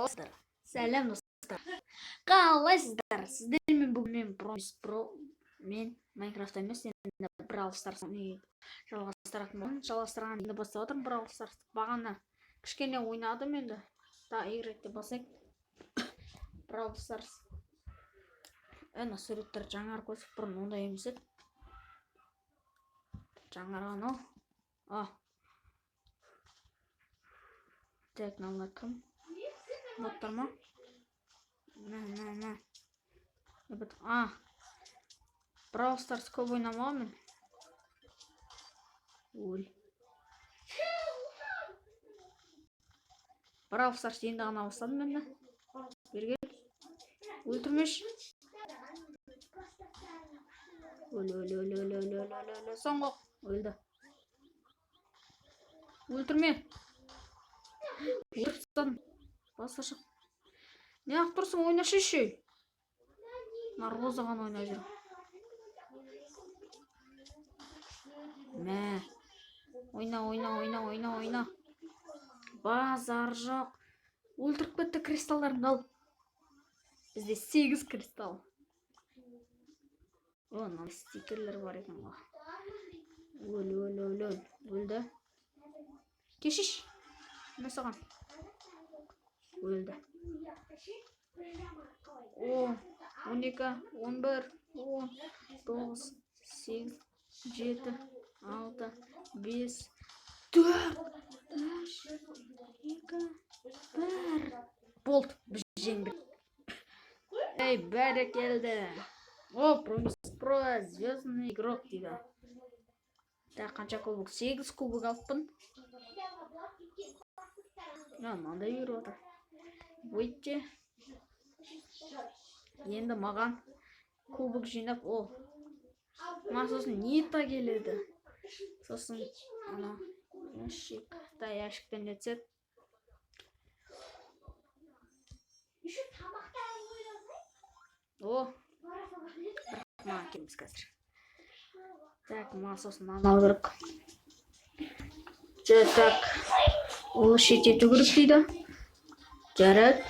Қалайсыздар? Сәлем, достар! Қалайсыздар? Сіздермен бүгін мен, Промис Бро. Мен Майнкрафт емес, енді Бравл Старс жалғастыратын боламын. Жалғастырған, енді бастап жатырмын Бравл Старс. Бағана кішкене ойнадым енді. Да, играть деп басайық. Бравл Старс. Ана суреттер жаңарып қойсақ, бұрын ондай емес еді. Жаңарған ау. А. Так, мыналар кім? Боттар ма? Мә, мә, мә. А. Бравл Старс көп ойнамағанмын. Өл. Бравл Старс енді ғана бастадым мен де. Бері кел. Өлтірмеші. Өл, өл, өл, өл, өл, өл, өл, өл. Соңғы оқ. Өлді. Өлтірме. Өлтіріп тастадым. Баса шық. Неғып тұрсың, ойнашы ше. Мына Роза ғана ойнап жүр. Мә. Ойна, ойна, ойна, ойна, ойна. Базар жоқ. Өлтіріп кетті кристалдарымды, ал. Бізде 8 кристалл. О, мына стикерлер бар екен ғой. Өл, өл, өл, өл. Өлді. Кешиш. Мә саған. Өлді. О, 12, 11, 10, 9, 8, 7, 6, 5, 4, 3, 2, 1. Болды, біз жеңдік. Ей, бәрекелді. О, Промис Про, звездный игрок дейді. Так, қанша кубок? 8 кубок алыппын. А, мынандай беріп отыр. Выйти. Енді маған кубок жинап, о. Маған сосын Нита келеді. Сосын ана ящик, да, ящиктен не түседі? О, бірақ маған келмес қазір. Так, маған сосын мынаны алу керек. Так, улучшить ету керек дейді. Жарайды.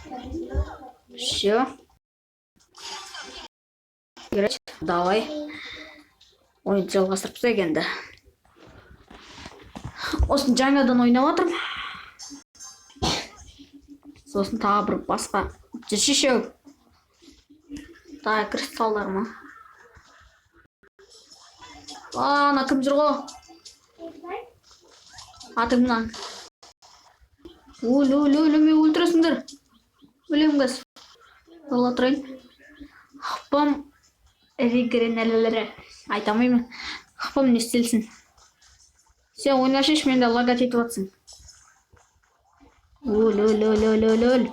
Все. Играть. Давай. Ойынды жалғастырып тастайық енді. Осыны жаңадан ойнап жатырмын. Сосын тағы бір басқа. Жүрші. Тағы кристалдар ма? Ана кім жүр ғой? Атыңнан. Өл, өл, өл, мен өлтіресіңдер. Өлемін қазір. Бола тұрайын. Хпам регренелері. Айта алмаймын. Хпам не істелсін. Сен ойнашы, мен де лагать етіп жатсың. Өл, өл, өл, өл, өл, өл.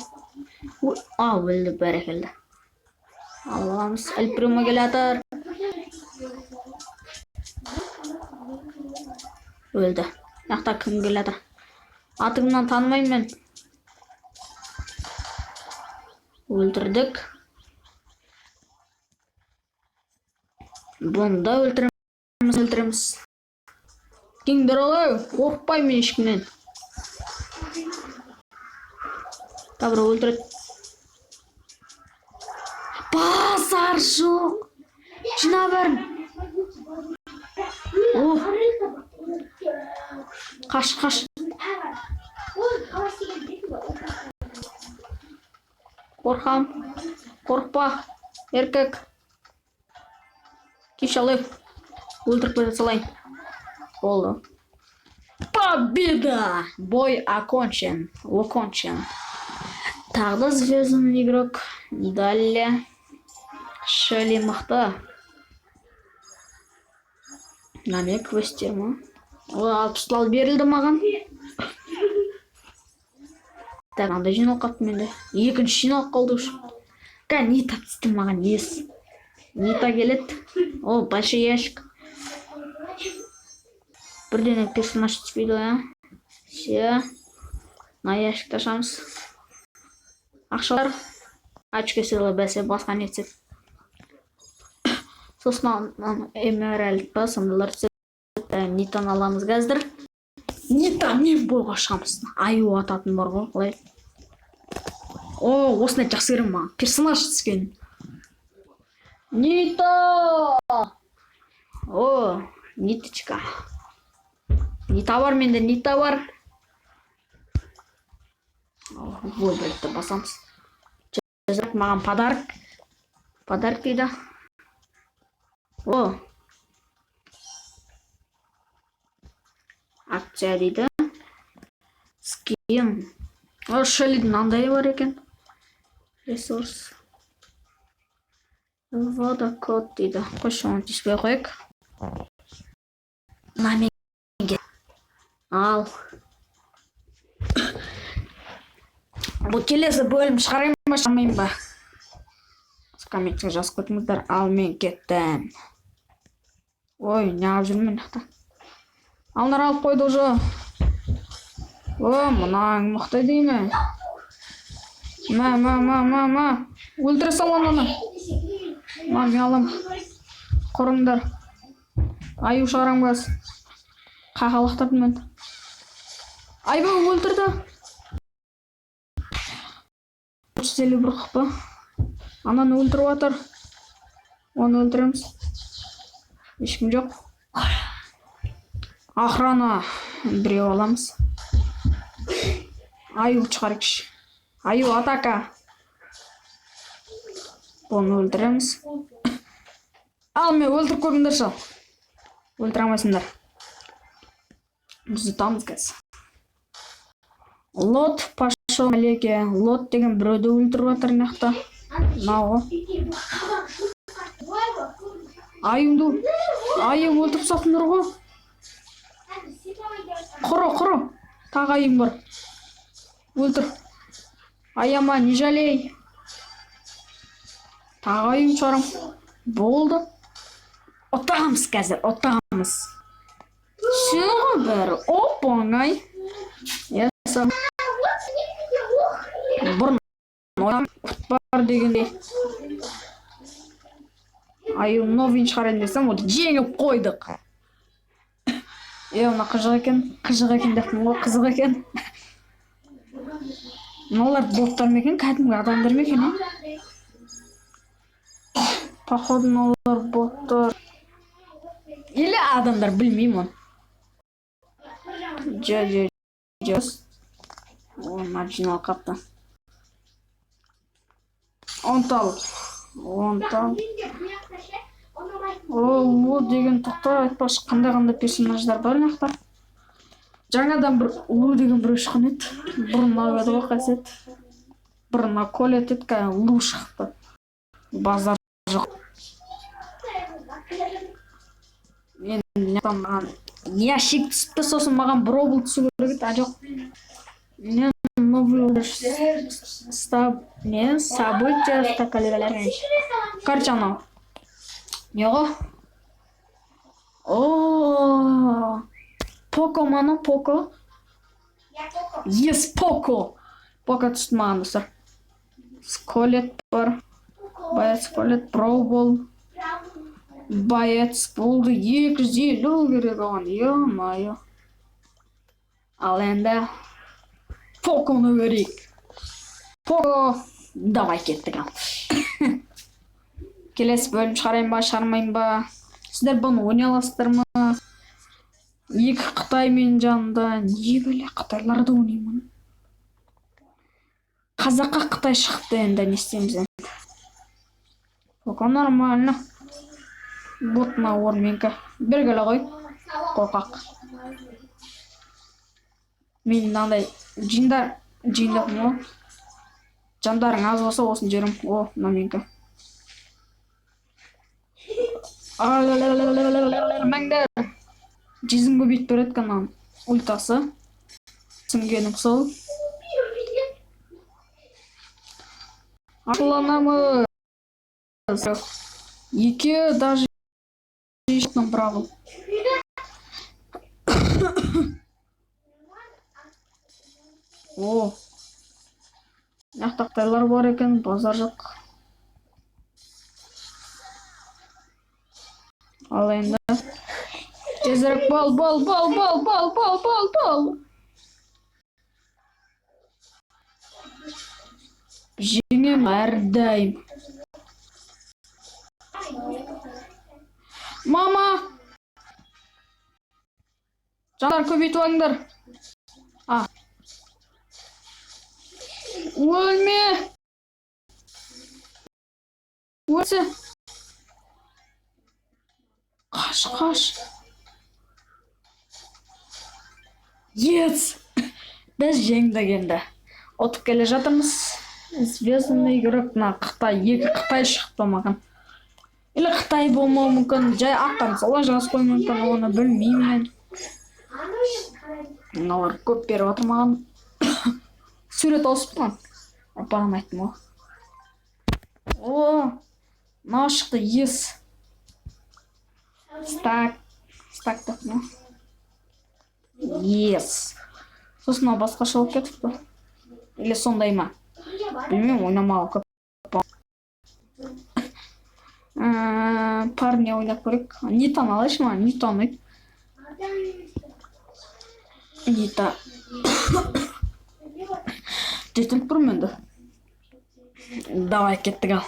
А, өлді, бәрекелді. Алып аламыз. Эль Примо келе жатыр. Өлді. Мына кім келе жатыр? Атыңнан танымаймын мен. Өлтірдік. Бұны да өлтіреміз, өлтіреміз. Кеңдер алай, қорықпаймын мен ешкімнен. Тағы біреу өлтіреді. Базар жоқ. Жина бәрін. О, қаш, қаш. Қорқам. Қорықпа. Еркек. Кеш алайық. Өлтіріп кете салайын. Болды. Победа! Бой окончен. Окончен. Тағы да звездный игрок. Далее. Шелли мықты. Мына не квесттер ма? О, 60 балл берілді маған. Так, мынандай жиналып қалыпты менде. Екінші жиналып қалды уже. Кә, Нита түсті маған, ес. Нита келеді. О, большой ящик. Бірден персонаж түспейді ғой, а? Все. Мына ящикті ашамыз. Ақшалар. Очки сыйлы бәсе, басқа не түседі. Сосын эмеральд па, сондайлар түседі. Нитаны аламыз қазір. Нита мен бойға шығамыз. Аю ататын бар ғой, қалай? О, осындай жақсы көремін, маған персонаж түскен. Нита! О, Ниточка. Нита бар менде, Нита бар. Выбрать басамыз. Тезірек маған подарок. Подарок дейді. О. Акция дейді. Скин. О, Шеллидің мынандай бар екен. Ресурс. Ввода код дейді. Қойшы, оны тиіспей қояйық. Мына менге. Ал. Бұл келесі бөлім шығарайын ба, шығармайын ба? Комментке жазып кетіңіздер. Ал мен кеттім. Ой, неғып жүрмін мына жақта? Алнар алып қойды уже. О, мынаң мықты дей ме? Мә, мә, мә, мә, мә. Өлтіре сал ананы. Мә, мен алам. Құрыңдар. Аю шығарам қазір. Қақалақтадым мен. Айбай, өлтірді. 351 хп. Ананы өлтіріп жатыр. Оны өлтіреміз. Ешкім жоқ. Охрана біреу аламыз. Аю шығарайықшы. Аю, атака. Бұны өлтіреміз. Ал мен өлтіріп көріңдерші. Өлтіре алмайсыңдар. Біз ұтамыз қазір. Лот пошел налегке. Лот деген біреуді өлтіріп жатыр мына жақта. Мынау ғой. Аюмды, аю өлтіріп тастапсыңдар ғой. Құры, құры. Тағы аюм бар. Өлтір. Аяма, не жалей. Тағы аюм шығарам. Болды. Ұтамыз қазір, ұтамыз. Все ғой бәрі. Оп оңай. Яса. Бұрын бар дегендей. Аю новый шығарайын десем, вот жеңіп қойдық. Е, мына қызық екен. Қызық екен деппін ғой, қызық екен. Мыналар боттар ма екен, кәдімгі адамдар ма екен, е? Походу, мыналар боттар. Или адамдар, білмеймін оны. Жо, жо, жо. О, мына жиналып қапты. Он тал. Он тал. О, Лу деген, тоқта, айтпақшы, қандай қандай персонаждар бар мына жақта? Жаңадан бір Лу деген біреу шыққан еді. Бұрын мынау еді ғой, қасиет. Бұрын мына Колет еді, қазір Лу шықты. Базар жоқ. Мен маған ящик түсіпті, сосын маған бробл түсу керек еді, а жоқ. Не новый стаб, не события. Короче, анау не ғой? О, Поко ма, Поко? Yes, Поко. Поко түсті маған, достар. Сколет бар. Боец Колет, Броубол. Боец болды, 250 керек оған, ё-моё. Ал енді Поконы көрейік. Поко, давай, кеттік ал. Келесі бөлім шығарайын ба, шығармайын ба? Сіздер бұны ойнай аласыздар ма? Екі қытай менің жанымда. Не бәле, қытайлар да ойнаймын. Қазаққа қытай шығыпты, енді не істейміз енді? Пока нормально. Вот мына орын менікі. Бері келе ғой. Қорқақ. Мен мынандай жиындар жиындаппын ғой. Жандарың аз болса, осыны жіберемін. О, мына менікі. Мәңдер. Жүзін көбейтіп береді екен мынаның ультасы. Түсінгенім сол. Ашуланамыз. Екеуі даже бравл. О. Мына жақта қытайлар бар екен, базар жоқ. Ал енді тезірек бол, бол, бол, бол, бол, бол, бол, бол. Өлемін әрдайым. Мама! Жандар, көбейтіп алыңдар. А. Өлме! Өлсе. Қаш, қаш. Yes! Біз жеңдік енді. Ұтып келе жатырмыз. Звездный игрок, мына Қытай, екі Қытай шықты маған. Или Қытай болмауы мүмкін, жай аттан солай жазып қоюы мүмкін, оны білмеймін мен. Мыналар көп беріп жатыр маған. Сурет ауысып маған. Бағана айттым ғой. О, мынау шықты, ес. Стак, стак деп ма? Ес. Сосын мынау басқаша болып кетіпті. Или сондай ма? Білмеймін, ойнамағалы көп. Парни ойнап көрейік. Нитаны алайыншы маған, Нита ұнайды. Нита. Жетіліп тұрмын енді. Давай, кеттік ал.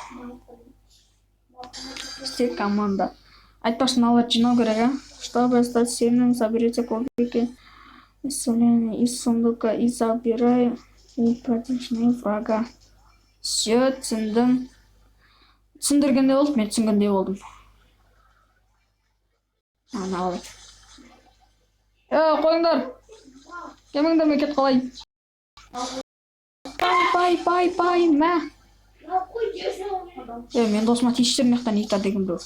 Все команда. Айтпақшы, мыналарды жинау керек, а? Чтобы стать сильным, заберите кубики исцеления из сундука и забирай у противного врага. Все, түсіндім. Түсіндіргендей болды, мен түсінгендей болдым. Ана алайық. Е, қойыңдар. Келмеңдер, мен кетіп қалайын. Бай, бай, бай, бай, мә. Е, мен досыма тиісіп жүр мына жақта Нита деген біреу.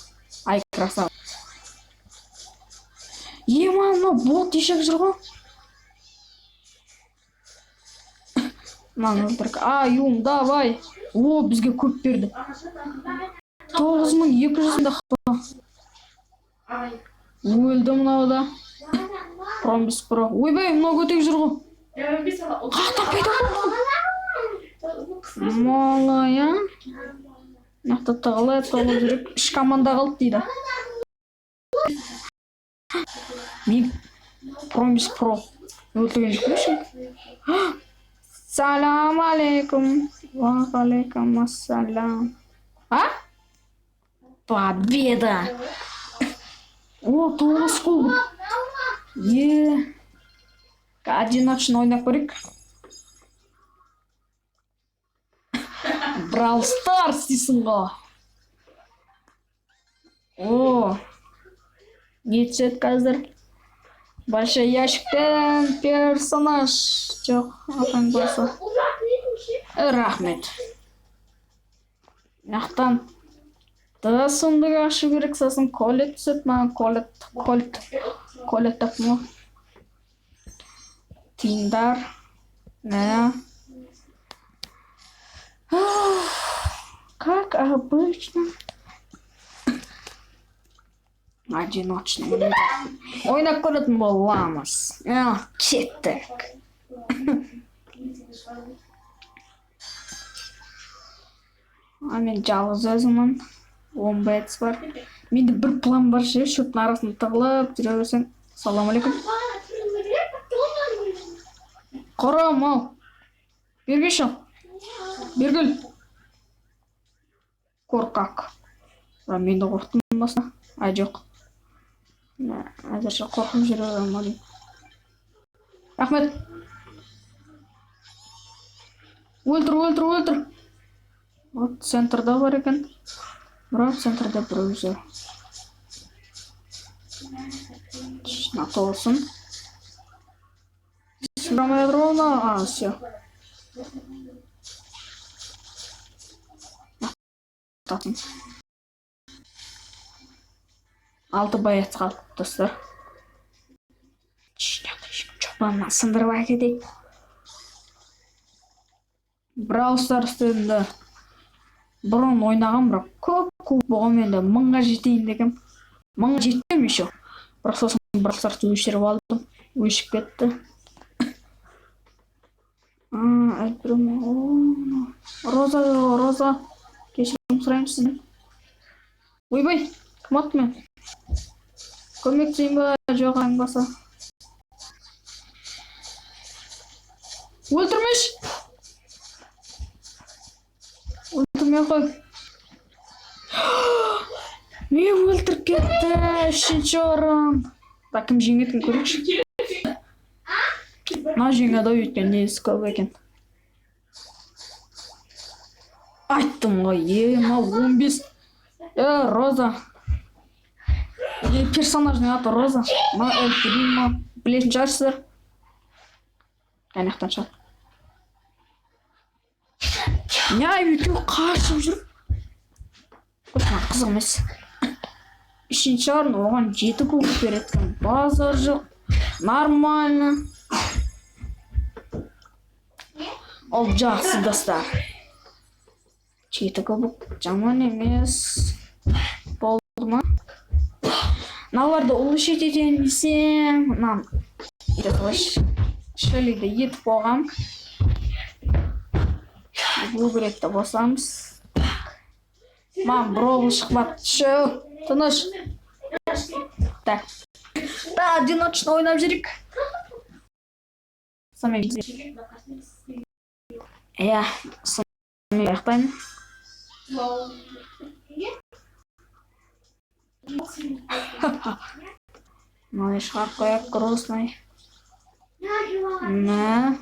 Ай, красава. Ема, мынау бот ешек жүр ғой. Мынаны өлтірік. Аюм, давай. О, бізге көп берді. 9200 да. Өлді мынау да. Промбис про. Ойбай, мынау көтек жүр ғой. Қаяқтан пайда болды? Малая. Мына жақта тығылып, тығылып жүріп, үш команда қалды дейді. Мен Промбис про. Өлтірген жоқпын ешкім. Салам алейкум. Уағалейкум ассалам. А? Победа! О, 9 кубок. Е. Одиночно ойнап көрейік. Brawl Stars дейсің ғой. О. Не түседі қазір? Большой ящиктен персонаж. Жоқ, атаң басы. Рахмет. Мынақтан да сундук ашу керек, сосын Колет түседі маған, Колет, Кольт, Колет таптым ғой. Тиындар. Мә. Как обычно. Одиночный. Ойнап көретін боламыз. Кеттік. А мен жалғыз өзіммін. 10 боец бар. Менде бір план бар ше, шөптің арасында тығылып жүре берсең. Салам алейкум. Құрым ау. Бергеші. Бергіл. Қорқақ. Бірақ мен де қорықтым басына. Ай, жоқ. Әзірше қорқып жүре беремін ау деймін. Рахмет. Өлтір, өлтір, өлтір. Вот центрда бар екен. Бірақ центрда біреу жүр. На толсын. Сұрамай жатыр ғой мына. А, все. Татын. 6 боец қалды, достар. Ешкім жоқ. Мына сындырып әкетейік. Brawl Stars енді бұрын ойнаған, бірақ көп көп болған, енді 1000-ға жетейін дегем. 1000-ға жеттім еще. Бірақ сосын Brawl Starsты өшіріп алдым. Өшіп кетті. Роза, Роза. Кешірім сұраймын сізден. Ойбай, кім атты мен? Көмектесейін ба? Жоқ, аң баса. Өлтірмеш! Өлтірмей қой. Мен өлтіріп кетті. Үшінші орын. Так, кім жеңетінін көрейікші. Мынау жеңеді ау, өйткені несі көп екен. Айттым ғой, е, мынау 15. Е, Роза. Е, персонаждың аты Роза. Мына Эль Примо. Білетін шығарсыздар. Ана жақтан шығады. Не, екеуі қашып жүр. Қой, маған қызық емес. Үшінші орын, оған 7 кубок береді екен. Базар жоқ. Нормально. Ол жақсы, достар. 7 кубок жаман емес. Болды ма? Мыналарды улучшить етемін десем, мынаны ете салайыншы. Шеллиді етіп қойғам. Выбрать басамыз. Маған бровл шықпады. Шоу, тыныш. Так. Да, одиночно ойнап жүрейік. Сонымен, иә, сонымен аяқтаймын. Мынаны шығарып қояйық, грустный. Мә,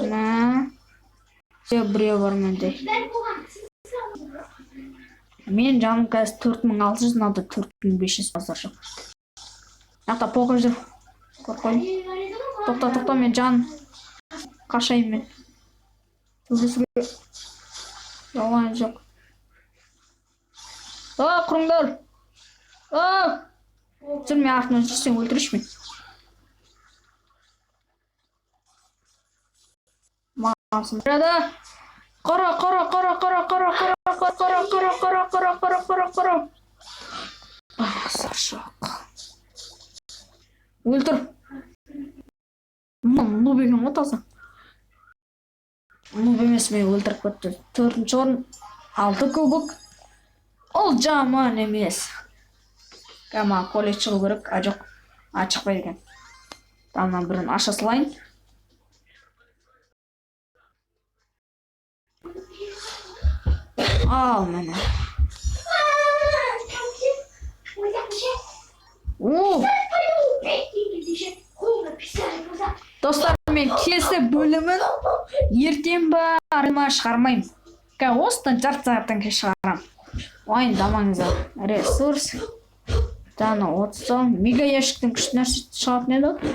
мә. Все, біреу бар менде. Мен жаным қазір 4600, мынада 4500, базар жоқ. Мына жақта Поко жүр. Көріп қойдым. Тоқта, тоқта, мен жан қашайын мен. Төбесіге жалған жоқ. А, құрыңдар. А! Жүр, мен артынан жүрсең өлтірші мен. Маған сындырады. Қара, қара, қара, қара, қара, қара, қара, қара, қара, қара, қара, қара, қара. Базар жоқ. Өлтір. Нуб екен ғой таза. Нуб емес, мен өлтіріп кетті. Төртінші орын, 6 кубок. Ол жаман емес. Кәма колледж шығу керек. А, жоқ. А, шықпайды екен. Тамнан бірін аша салайын. Ал, міне. О! Достар, мен келесі бөлімін ертең ба, ары ма шығармаймын. Қазір осыдан жарты сағаттан кейін шығарамын. Уайымдамаңыздар. Ресурс. Дана 30. Мега ящиктен күшті нәрсе шығатын еді.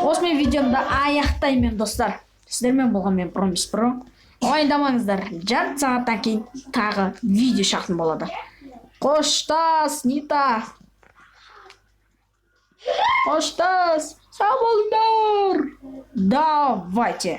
Осымен видеомды аяқтаймын, достар. Сіздермен болған мен Промис Про. Уайымдамаңыздар. Жарты сағаттан кейін тағы видео шығатын болады. Қоштас, Нита. Қоштас. Сау болыңдар. Давайте.